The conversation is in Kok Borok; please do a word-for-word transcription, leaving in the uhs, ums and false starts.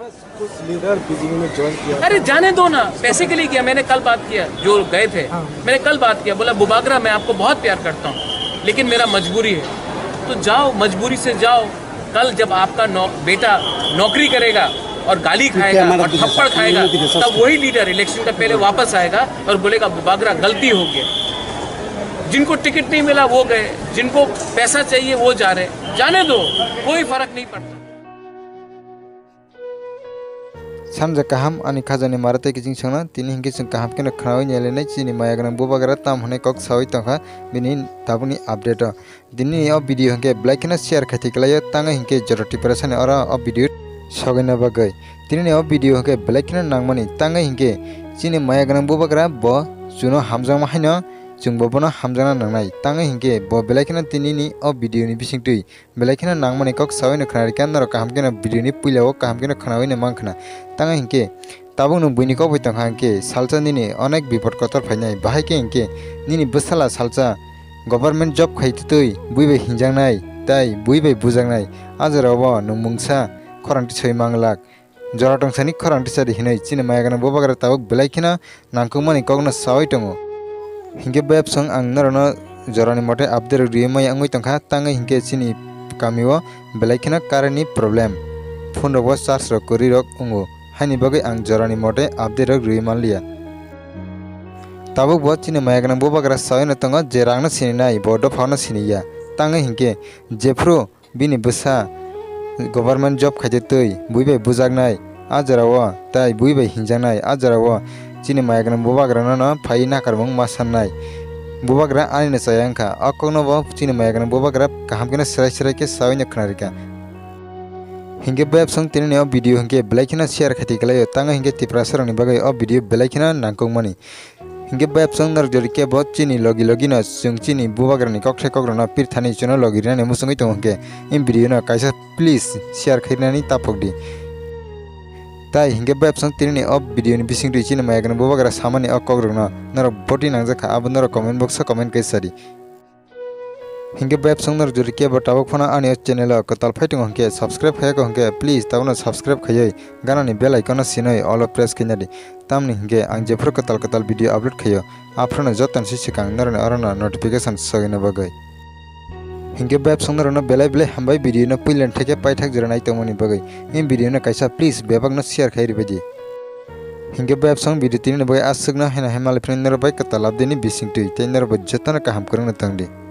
कुछ leader BJP में ज्वाइन किया। अरे जाने दो ना, पैसे के लिए किया। मैंने कल बात किया, जो गए थे, हाँ। मैंने कल बात किया, बोला, "बुबागरा, मैं आपको बहुत प्यार करता हूँ, लेकिन मेरा मजबूरी है।" तो जाओ, मजबूरी से जाओ। कल जब आपका नौ-, बेटा नौकरी करेगा और गाली खाएगा और थप्पड़ खाएगा, तब वही लीडर इलेक्शन का पहले वापस आएगा और बोलेगा, "बुबागरा, गलती हो गया।" जिनको टिकट नहीं मिला, वो गए, जिनको पैसा चाहिए, वो जा रहे। जाने दो, कोई फर्क नहीं पड़ता। Samjak kaham ani khajani mara tei kiching songno, tini hinkhe chwng kaham kheno khwnaui nailainai chini maya gwnang bubagra tam hwnwi kok saui tongkha bini tabukni update o. Dinini o video hinkhe belai kheno share khai twi kwlaio, tangwi hinkhe joto Tiprasani oro o video sogwina bagwi. Tinini o video hinkhe belai kheno nangmani, tangwi hinkhe chini maya gwnang bubagra bo chuno hamjakma haino chwngbo bono hamjakna nangnai, tangwi hinkhe bo belai kheno tinini o video ni bisingtwi belai kheno nangmani kok saui no khwnarikha, norok kaham kheno video ni puila o kaham kheno khwnaui no mankha na. Tangwi hinkhe tabuk no buini kok bai tongkha hinkhe salsa nini onek bipod kotor phainai, bahai khe hinkhe nini bwsala salsa government job khai twi bui bai hinjaknai tai bui bai bujaknai, a jora o nwng mungsa khorang tisoi manglak. Jora tongsa ni khorang tisadi hinwi chini maya gwnang bubagra tabuk belai kheno nangkukmani kokno saui tongo. Hinkhe bayapsong ang norokno jorani mote update rok riui maya wngwi tongkha, tangwi hinkhe chini kamio belai kheno current ni problem, phone rokbo charge rok kwrwi rok wngo, haini bagwi ang jorani mote update rok riui manliya. Tabuk bo chini maya gwnang bubagra saui no tongo je rangno sininai bo dophano siniya, tangwi hinkhe jephru bini bwsa government job khaitwi twi bui bai bujaknai a jorao tai bui bai hinjaknai a jorao chini maya gwnang bubagrano no phaiwi nakarmung ma sannai. Bubagra ani no chaya wngkha, o kokno bo chini maya gwnang bubagra kaham kheno serai serai khe saui no khwnarikha. Hinkhe bayapsong tinini o video hinkhe belai kheno share khaitwi kwlaio, tangwi hinkhe Tiprasa rokni bagwi o video belai kheno nangkukmani. Hinkhe bayapsong norok jodi kebo chini logi logi no chwng chini bubagrani kok sai kok rokno pirthani chuno logi rinani muchungwi tongo hinkhe, in video no kaisa please share khainani taphok di. Tai hinkhe bayapsong tinini o video ni bisingtwi chini maya gwnang bubagra samani o kok rokno norok boti nangjakha, abo norok comment box o comment khe sadi. Hinkhe bayapsong norok jodi kebo tabuk phano ani o channel o kwtal phai tongo hinkhe, subscribe khaiyako hinkhe, please tabukno subscribe khaiwi ganani bell icon no sinwi all o press khaina di. Tamni hinkhe ang jephru kwtal kwtal video upload khaio, aphruno joto ni swkang norokni orono notification sogwina bagwi. Hinkhe bayapsong norokno belai belai hambai video no puila theke paithak jora nai tongmani bagwi. In video no kaisa please bebakno share khai ribaidi. Hinkhe bayapsong video tinini bagwi aswkno haino hai malai phano norok bai kwtal update ni bisingtwi tei norok bai jotono kaham kwrwngno tongdi.